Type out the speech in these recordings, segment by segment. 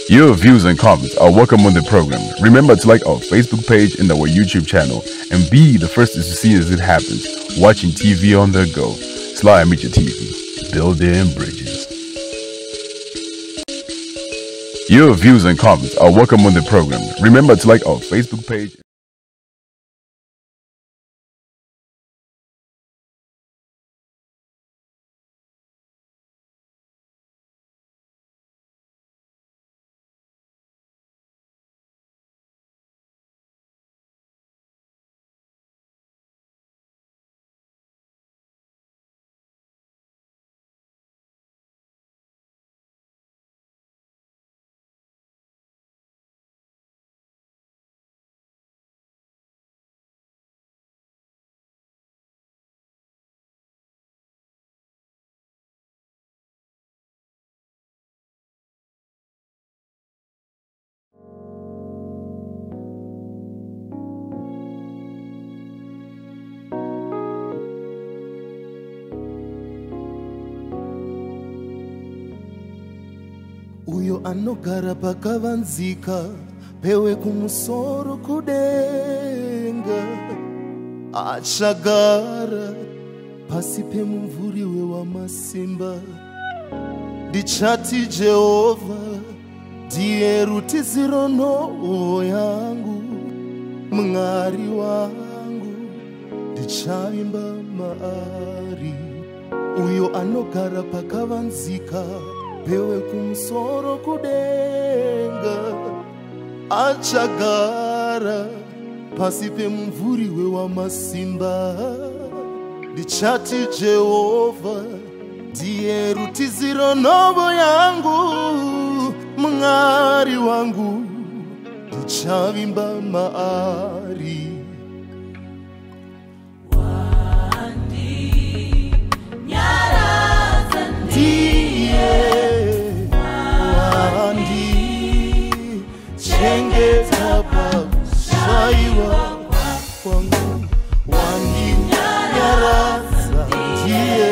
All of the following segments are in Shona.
Your views and comments are welcome on the program. Remember to like our Facebook page and our YouTube channel and be the first to see as it happens. Watching TV on the go. Sly Media TV, building bridges. Your views and comments are welcome on the program. Remember to like our Facebook page. Uyo anogara pakavanzika pewe kumusoro kudenga, achagara pasi pemumvuri wemasimba. Ndichati Jehovha ndiye rutiziro nhovo yangu, Mwari wangu ndichavimba maari. Uyo anogara pakavanzika pewe kumusoro kudenga, achagara pasi pemumvuri wemasimba. Ndichati Jehovha ndiye rutiziro nhovo yangu, Mwari wangu ndichavimba maari. Wandichengeta pakushaiwa kwangu, wandinyaradza ndiye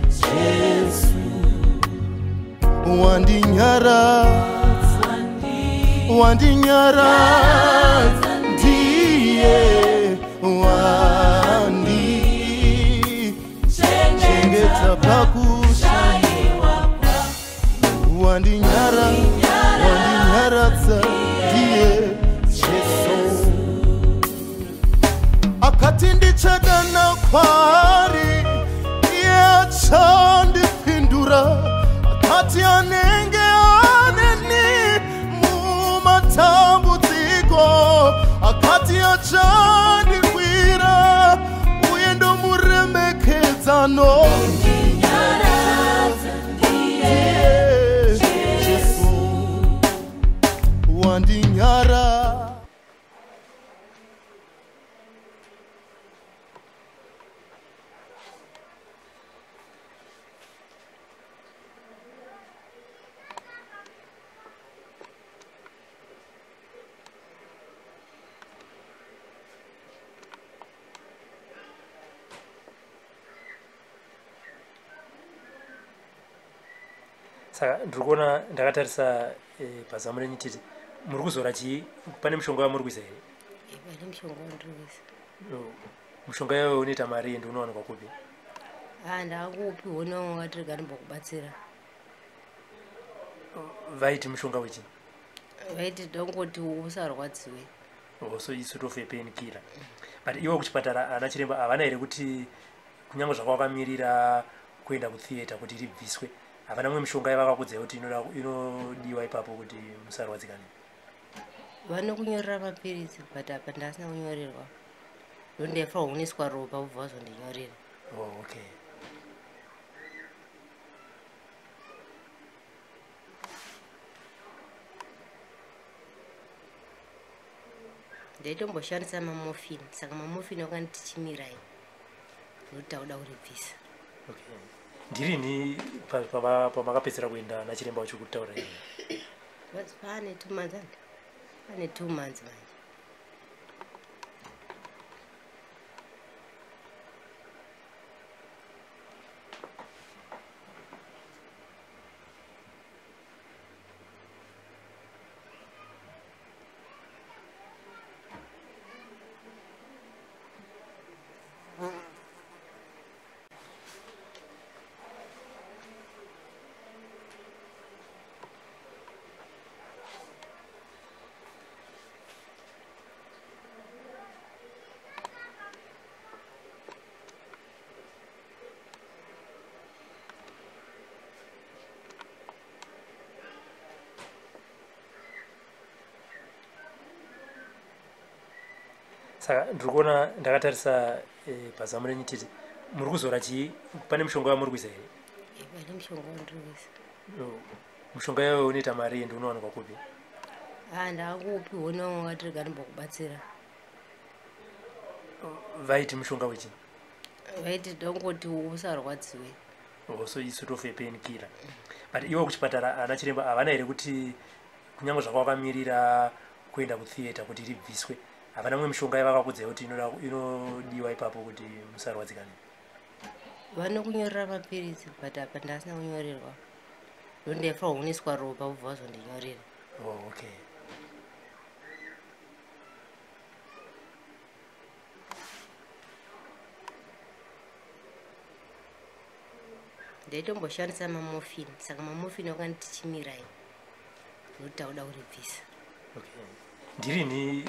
Jesu, wandinyaradza, wandinyaradza ndiye, wandichengeta pakushaiwa, wandinyaradza ndiye Jesu. Akati ndichadana kwaari, iye achandipindura. Akati anenge aneni mumatambudziko, akati achandikwira uye ndomuremekedzano. Jesu wandinyara. Saka ndiri kuona ndakatarisa pazamu renyu titi muri kuzora chii? Pane mushonga wamuri kuisa here? Pane mushonga wandiri kuisa. Mushonga iyoyo unoita mari ende unowanikwa kupi? Ndakupiwa nevamwe vakati ndimbokubatsira. Vaiti mushonga wechii? Vaiti dongoti usarwadziwe. So sort of a painkiller. But iwo kuchipatara ana chiremba havana here kuti kunyange zvakawakamirira kuenda kutheatre kuti ribviswe, havana mumwe mishonga yavakakudzai kuti inodiwa ipapo kuti musarwadzikane? Vanokunyorera mapiritsi, but apa ndasina kunyorerwa. Ndondefa kuniswa ropa ubva wazondinyorera. Oh, okay. Ndaitomboshandisa mamorphine, saka mamorphine wakanditi chimirai nokuti tauda kuribvisa. Okay. Ndirini pamakapedzera kuenda nachiremba wacho kutaura iye? Pane 2 months andi. Pane 2 months manje. Saka ndiri kuona ndakatarisa pazamu renyu tete, muri kuzora chii? Pane mushonga wamuri kuisa here? Pane mushonga wandiri kuisa. Mushonga iwayo unoita mari ende unowanikwa kupi? Ndakupiwa nevamwe vakati rega ndimbokubatsira. Vaiti mushonga wechii? Vaiti dongoti usarwadziwe. So isort of a pain killer. But iwo kuchipatara ana chiremba havana here kuti kunyange zvakawakamirira kuenda kutheatre kuti ribviswe, havana mumwe mishonga yavakakudzai kuti inodiwa ipapo kuti musarwadzikane? Vanokunyorera mapiritsi, but apa ndasina kunyorerwa. Ndondefa kuniswa ropa ubva wazondinyorera. Oh, okay. Ndaitomboshandisa mamorphine, saka mamorphine akanditi chimirai nokuti tauda kuribvisa. Okay. Ndirini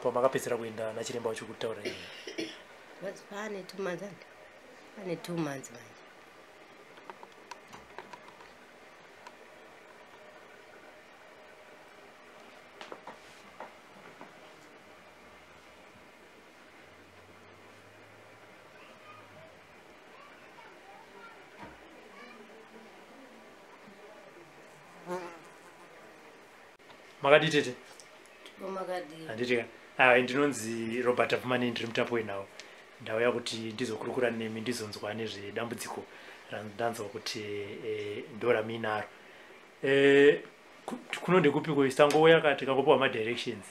pamakapedzera kuenda nachiremba wacho kutaura iye? Pane 2 months andi? Pane 2 months manje. Makadii tete? Makadii. Handiti ka. Ndinonzi Robert Afumani, ndiri mutapo wenhau. Ndauya kuti ndizokurukura nemi, ndizonzwa nezvedambudziko randanzwa kuti ndo ramuinaro. Kuno ndekupiko? Tangouya tikangopiwa madirections.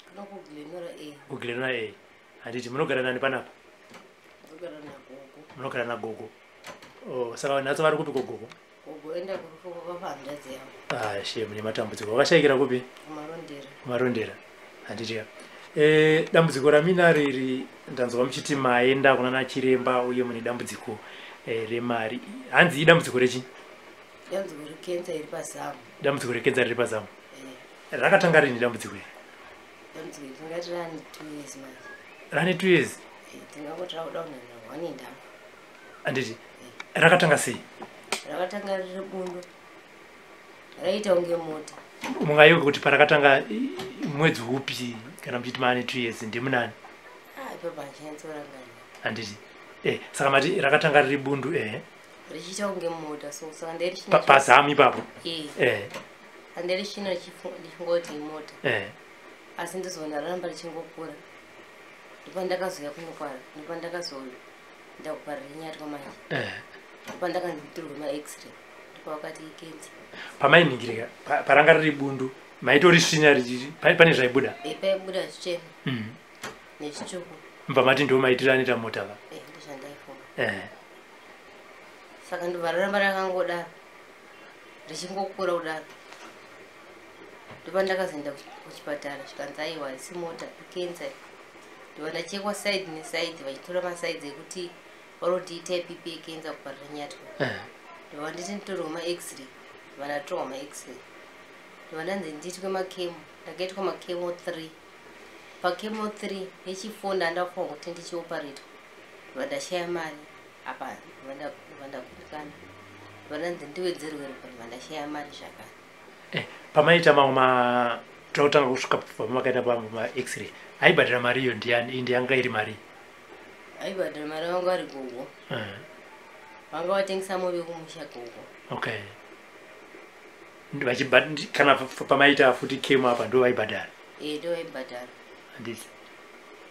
Kuno kuGlenora A. KuGlenora A. Handiti munogara nani panapa? Ndogara nagogo. Munogara nagogo. Oh, saka nhasi vari kupiko gogo? Gogo enda kurufu kwakafa hanzvadzi yavo. She mune matambudziko. Wakashayikira kupi? Kumarondera. Kumarondera. Handiti ka. Dambudziko raminaro iri ndanzwa muchiti maenda kuna nachiremba uye mune dambudziko remari. Hanzi idambudziko rechi? Dambudziko rekenza iri pazamu. Dambudziko rekenza riri pazamu. Rakatanga rini dambudziko iri? Dambudziko iri tingati rane 2 years manje. Rane 2 years? Tingangoti rakuda kunana 1 and half. Handiti rakatanga sei? Rakatanga riri bundo. Raita kunge mota. Mungayeuka kuti parakatanga mwedzi upi kana muchiti maane 2 years ndimunani? Ipapo handichanatsorangarira. Handiti. Saka mati rakatanga riri bundu Richiita kunge mota, so saka nderichina pazamu ipapo. Anderichina ndichingoti imota. Asi ndizoona raramba richingokura. Ndopandakazouya kunokwara, ndopandakazoenda kuParirenyatwa manje. Ndopandakanditorwa ma-x-ray, ndopavakati ikenza. Pamainingirika paranga riri bundu maitorisvinya richiri pane zvaibuda? Paibuda zvichena nezvitsvuku. Mubva mati ndo maitiro anoita mota va? Ndozvandaifunga. Saka ndobva raramba rakangodaro richingokura kudaro. Ndopandakazoenda kuchipatara zvikanzi aiwa haisi mota ikenza. Ndobva ndachekwa side neside vachitora masides ekuti varoti itype ipi yekenza kuParirenyatwa. Ndobva nditi nditorwe ma-x-ray, ndobva ndatorwa ma-x-ray. Ndobva ndanzi ndiitwe makemo, ndakaitwa makemo 3. Pakemo 3 nechi4 ndandafunga kuti ndichioparetwa. Ndobva ndashaya mari apa ndobva ndakundikana. Ndobva ndanzi ndiwedzerwe ropa, ndobva ndashaya mari zvakare. Pamaita mamwe takutanga kusvika pamakaita pama-x-ray, aibhadhara mari iyo ndiyani? Ndiyanga iri mari? Aibhadhara mari vanga vari gogo. Vanga vatengesa mombe kumusha gogo. Okay. Kana pamaita futi kemo apa ndo vaibhadhara? Ndo vaibhadhara. Handiti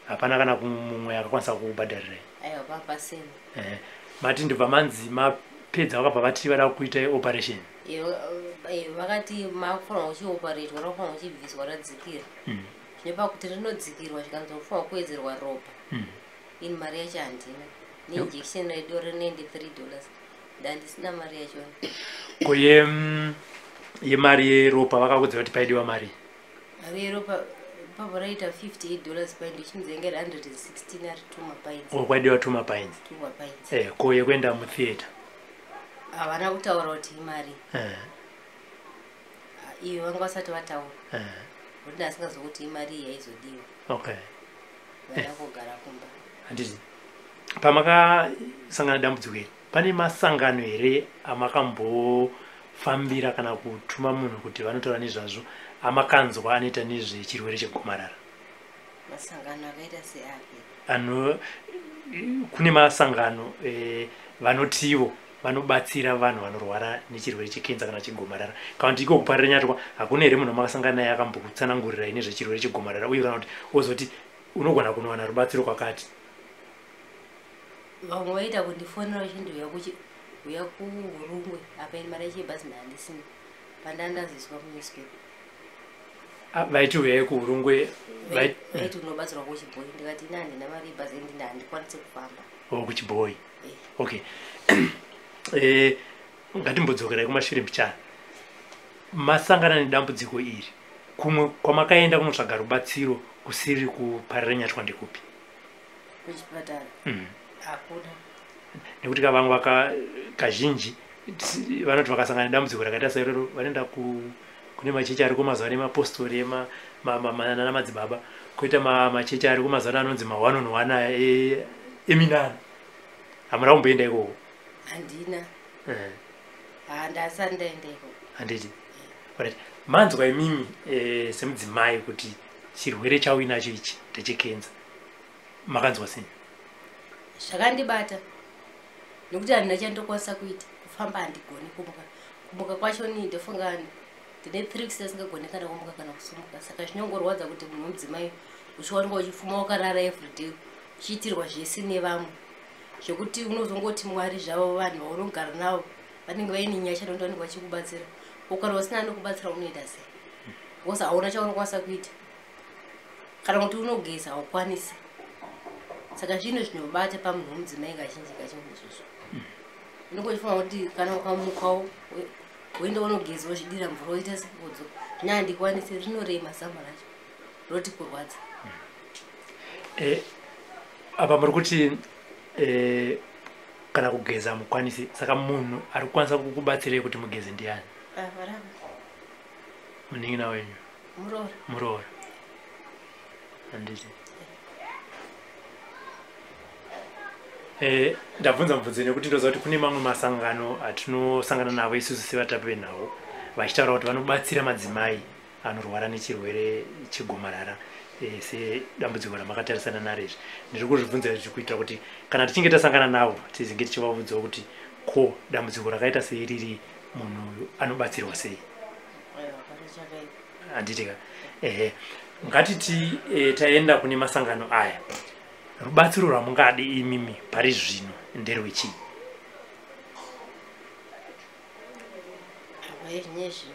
hapana kana mumwe akakwanisa kukubhadharirai? Aiwa, papasina. Mati ndobva manzi mapedza vakabva vati vada kuita operation? Vakati makufanirwa kuchioparetwa, rakufanirwa kuchibviswa radzikira. Zvino pakuti rinodzikirwa zvikanzi kufanirwa kuwedzerwa ropa. Ini mari yacho handina. Neinjection raidiwa re$93 ndandisina mari yachona. Ko yemari yeropa vakakudzira kuti paidiwa mari? Mari yeropa ipapo raita $58 pint, ichinzi yange iri 116 ari 2 mapints. Kwaidiwa 2 mapints. 2 mapints. Ko yekuenda mutheatre? Havana kutaura kuti imari. Iyo vanga vasati vataura. Nokuti ndasingazivi kuti imari iyi yaizodiwa. Okay. Vandakugara kumba. Handiti pamakasangana dambudziko iri pane masangano here amakambofambira kana kutuma munhu kuti vanotaura nezvazvo amakanzwa anoita nezvechirwere chegomarara? Masangano akaita seapi? Ano kune masangano vanotivo vanobatsira vanhu vanorwara nechirwere chekenza kana chegomarara. Kana kuti iko kuParirenyatwa hakuna here munhu wamakasangana naye akambokutsanangurirai nezvechirwere chegomarara, uye kana kuti wozoti unogona kunowana rubatsiro kwakati? Vamwe vaita kundifonera vachindi uya kuHurungwe, apa ini mari yechibhazi ndaandisina, pandandazoiswa munewspaper. Ah, vaiti uyai kuHurungwe? Vaiti unobatsirwa kuChibhoyi, ndikati ina handina mari yebhazi, indi handikwanisi kufamba. O, kuChibhoyi. Eh. Okay, ngatimbodzokerai kumashure mbichana. Masangana nedambudziko iri, kumwe kwamakaenda kunotsvaga rubatsiro kusiri kuParirenyatwa ndekupi? Kuchipatara? Hakuna. Nekuti ka vamwe kazhinji vanoti vakasangana nedambudziko rakaita sairoro vanoenda kune machechi ariko mazuva ano emapostori namadzibaba, koita machechi ariko mazuva ano anonzi ma1 on 1 aya eminana. Hamuna kumboenda ikoko? Handina. Handasati ndaenda ikoko. Handiti. Alright. Manzwa imimi semudzimai kuti chirwere chauinacho ichi ndechekenza, makanzwa sei? Zvakandibata nekuti handina chandokwanisa kuita. Kufamba handigoni, kumuka, kumuka kwacho ni ndofunga ndine 3 weeks asingagoni kana kumuka kana kusumuka. Saka zvinongorwadza kuti munhu wemudzimai uchiwanikwa uchifuma wakarara everyday, uchiitirwa zvese nevamwe, zvekuti unozongoti Mwari zvavo vanhu vaunogara navo vanenge vaine nyasha nokuti vanenge vachikubatsira. Ukana usina anokubatsira unoita sei? Because hauna chaunokwanisa kuita, kana kuti unogeza haukwanisi. Saka zvinhu zvinobata pamunhu wemudzimai kazhinji kazhinji izvozvo. Unenge uchifunga kuti kana ukamukawo woenda unogeza, wozvidira mvura, woita sewodzoka, zvino handikwanisi, rinorema zama racho roti kurwadza. Apa muri kuti kana kugeza hamukwanisi, saka munhu ari kukwanisa kukubatsirei kuti mugeze ndiani? Varava. Munin'ina wenyu? Muroora. Muroora, handiti. Ndabvunza mubvunzo nekuti ndoziva kuti kune mamwe masangano atinosangana navo isusu sevatapi venhau vachitaura kuti vanobatsira madzimai anorwara nechirwere chegomarara, sedambudziko ramakatarisana naro izvi. Ndiri kuzvibvunza izvi kuitira kuti kana tichinge tasangana navo tizinge tichivaudzawo kuti ko dambudziko rakaita seiriri munhu uyu anobatsirwa sei. Aiwa, pane chakaipa. Handiti ka. Ehe, ngatiti taenda kune masangano aya, rubatsiro rwamungade imimi pari zvino nderwechii? Apa izvinezvi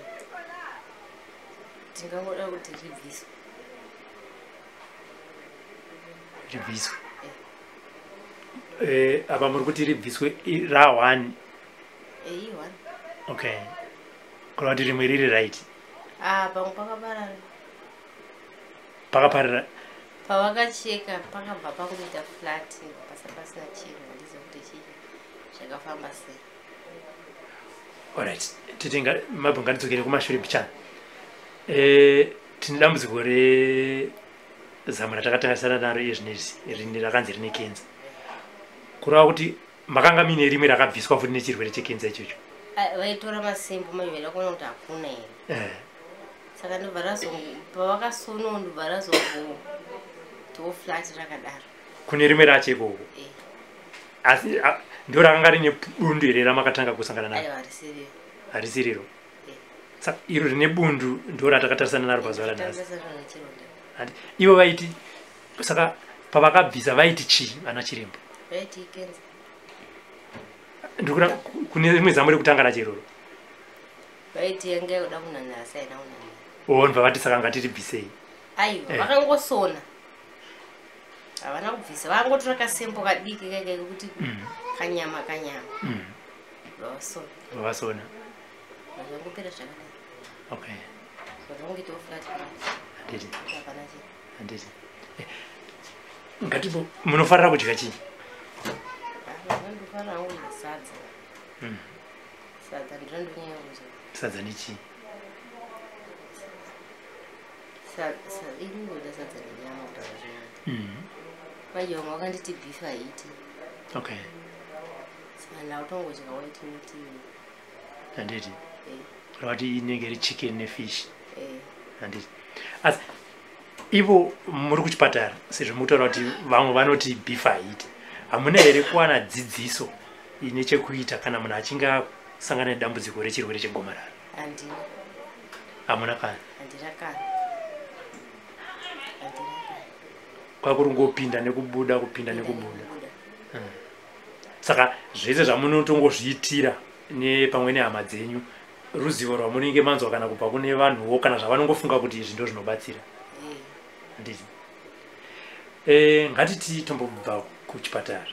tingangoda kuti ribviswe. Ribviswe. Apa muri kuti ribviswe ra1? I1. Okay, kureva kuti rimwe riri right? Ah, pamwe pakaparara. Pakaparira? Pavakacheka pakabva pakuita flat, pasa pasina chinhu. Handizivi kuti chii zvakafamba sei. Alright, titi mabva ngatidzokere kumashure mbichana. Tine dambudziko rezamu ratakatarisana naro iye zvinezvi rine rakanzi rine kenza. Kureva kuti makanga muine rimwe rakabviswa futi nechirwere chekenza ichocho? Ah, vaitora masimbu manje vaida kuona kuti hakuna here. Saka ndobva razo pavakasonawo ndobva razongotiwo flat rakadaro. Kune rimwe racho ikoko? Eh. Asi ndo rakanga rine bundu here ramakatanga kusangana naro? Aiwa, harisiriyo. Harisiriro? Eh. Saka iro rine bundu ndo ratakatarisana naro pazuva ranhasi? Tarisana nechironda. Handi, ivo vaiti, saka pavakabvisa vaiti chii vana chiremba? Vaiti ikenza. Ndikura kune rimwe zamo rekutanga racho iroro? Vaiti yanga yakuda kunanhara, saina kunanhara. Onbva vati saka ngatiribvisei? Aiwa. Eh. Vakangosona, havana kubvisa, vakangotora kasembo kadiki kaika kekuti kanyama kanyama, vavasona. Vavasona. Zvangopera zvakadaro. Okay. Zvangongitawo flat flat. Handiti. Hapana chinhu. Handiti. Ngatipo munofarira kudya chii? Ndofana hangu kudya sadza. Sadza ndinondonyanya kudya. Sadza nechii? Ini ndoda sadza nenyama, kutaura zvinoti manje vamwe vakanditi beef haiti. Saka ndakutongodya white meat. Handiti. Eh. Kureva kuti inenge iri chicken nefish? Eh. Handiti. Asi Ivo muri kuchipatara sezvo mukutaura kuti vamwe vanoti beef haiti, hamuna here kuwana dzidziso ine chekuita kana munhu achinge asangana nedambudziko rechirwere chegomarara? Handina. Hamuna kana? Handina kana, handina kana. Kwakuri ngopinda nekubuda, kupinda nekubuda. Nekubuda. Saka zvese zvamunotongozviitira nepamwe nehama dzenyu, ruzivo rwamunenge manzwa kana kubva kune vanhuwo kana zvavanongofunga kuti izvi ndo zvinobatsira. Handiti? Ngatiti tombobva kuchipatara.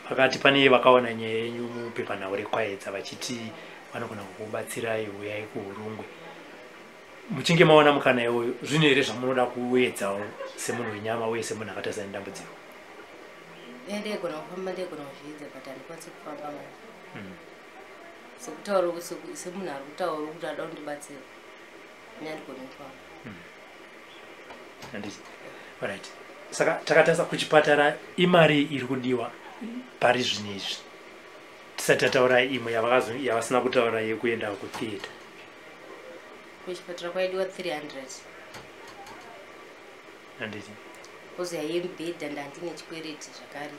Vakati pane vakaona nyaya yenyu mupepanhau reKwaedza vachiti vanogona kukubatsirai, uyai kuHurungwe. Muchinge maona mukana iwoyo, zvino here zvamunoda kuedzawo semunhu wenyama uye semunhu akatarisana nedambudziko? Ndaigona kufamba, ndaigona kuzviedza, but handikwanisi kufamba manje. Sekutaura, semunhu ari kutaura kuti ada kundibatsira, ini handigoni kufamba. Handiti? Alright, saka takatarisa kuchipatara, imari iri kudiwa pari zvino izvi, tisati tataura imwe yavasina kutaura yekuenda kutheatre? Kuchipatara kwaidiwa 300. Handiti? Kozoya yemubhedha, ndandine chikwereti zvakare,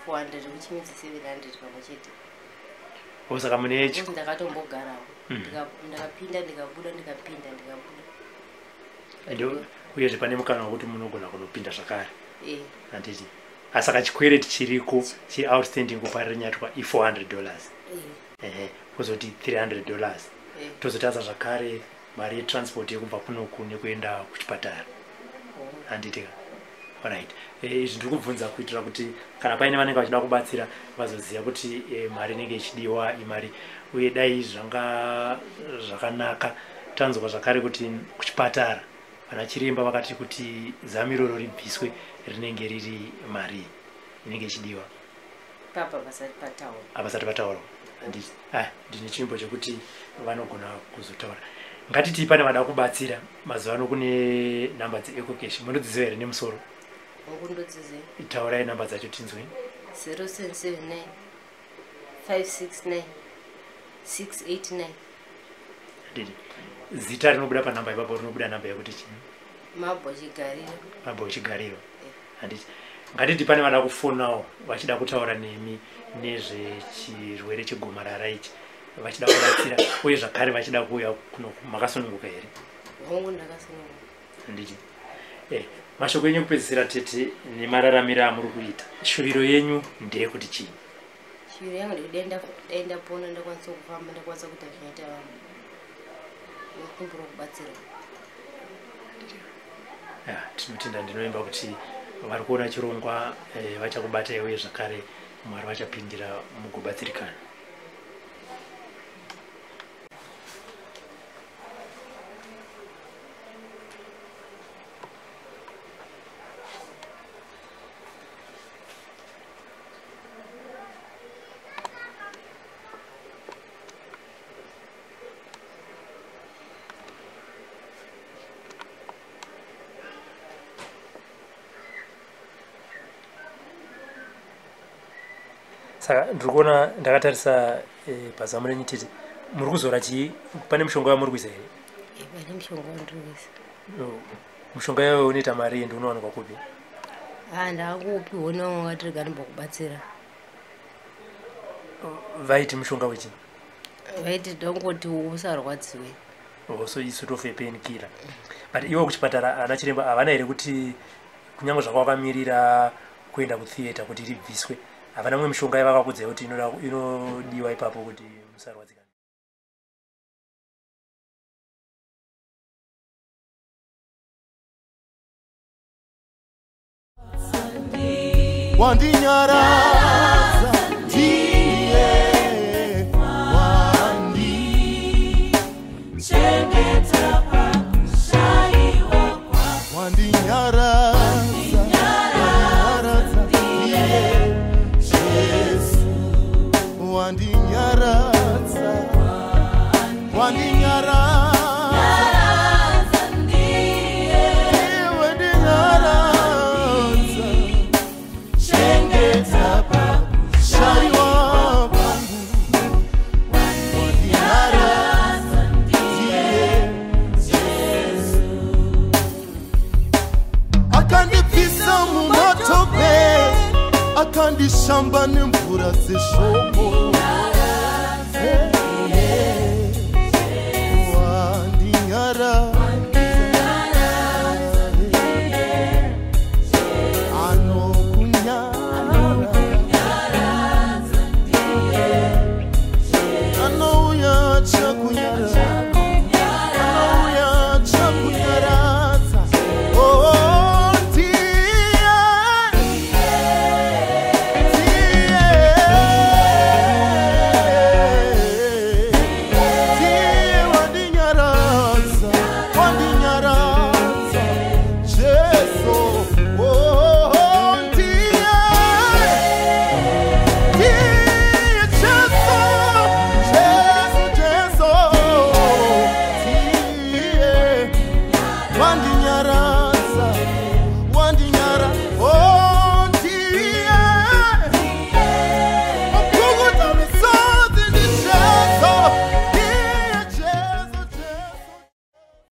400, which means 700 pamwe chete. O, saka mune Because ndakatombogarawo. Ndakapinda, ndikabuda, ndikapinda, ndikabuda. Uyezve pane mukana wekuti munogona kunopinda zvakare. Eh. Handiti? Saka chikwereti chiriko chiri outstanding kuParirenyatwa i$400. Eh. Ehe, kuzoti $300. Eh. Tozotarisa zvakare mari yetransport yekubva kunoku nekuenda kuchipatara. Handiti ka? Alright. Izvi ndiri kubvunza kuitira kuti kana paine vanenge vachida kubatsira vazoziva kuti mari inenge ichidiwa imari. Uye dai zvanga zvakanaka tanzwa zvakare kuti kuchipatara vana chiremba vakati kuti zami iroro ribviswe rinenge riri mari inenge ichidiwa. Papa pasati pataura. Havasati vataura. Handiti? Ndine chivimbo chekuti vanogona kuzotaura. Ngatiti pane vada kubatsira, mazuva ano kune namba dzeEcoCash, munodziziva here nemusoro? Ngundodziziva. Taurai namba dzacho tinzwe. 0779 569 689. Handiti? Zita rinobuda panhamba ipapo rinobuda namba yekuti chii? Mabho Chigariro. Mabho Chigariro. Handiti? Ngatiti pane vada kufonawo vachida kutaura nemi nezvechirwere chegomarara ichi, vachida kubatsira uye zvakare vachida kuuya kuno, makasununguka here? Hongu, ndakasununguka. Handiti? Mashoko enyu ekupedzisira, tete, nemararamiro amuri kuita, shuviro yenyu ndeyekuti chii? Shuviro yangu ndekuti dai ndapona, ndakwanisa kufamba, ndakwanisa kuita zvinoita vamwe. Nokumbura kubatsirwa. Ya, tinotenda. Ndinoimba kuti vari kuona chirongwa vachakubatai uye zvakare Mwari vachapindira mugobatsirikana. Saka ndiri kuona ndakatarisa pazamu renyu, tete, muri kuzora chii? Pane mushonga wamuri kuisa here? Pane mushonga wandiri kuisa. Oh, mushonga iyoyo unoita mari ende unowanikwa kupi? Ha, ndakangopiwa nevamwe vakati rega ndimbokubatsira. Vaiti mushonga wechii? Vaiti dongoti usarwadziwe. Oh, so isort of a pain killer. But ivo kuchipatara ana chiremba havana here kuti kunyange zvakawakamirira kuenda kutheatre kuti ribviswe, havana mumwe mishonga yavakakudzai kuti inodiwa ipapo kuti musarwadzikana? Wandinyaradza ndiye, wandi wandinyaradza, wandinyaradza ndiye Jesu, wandinyaradza, wandinyaradza ndiye, wandinyaradza, chengeta pakushaiwa kwangu, wandinyaradza ndiye Jesu. Tamba nemvura dzesvondo.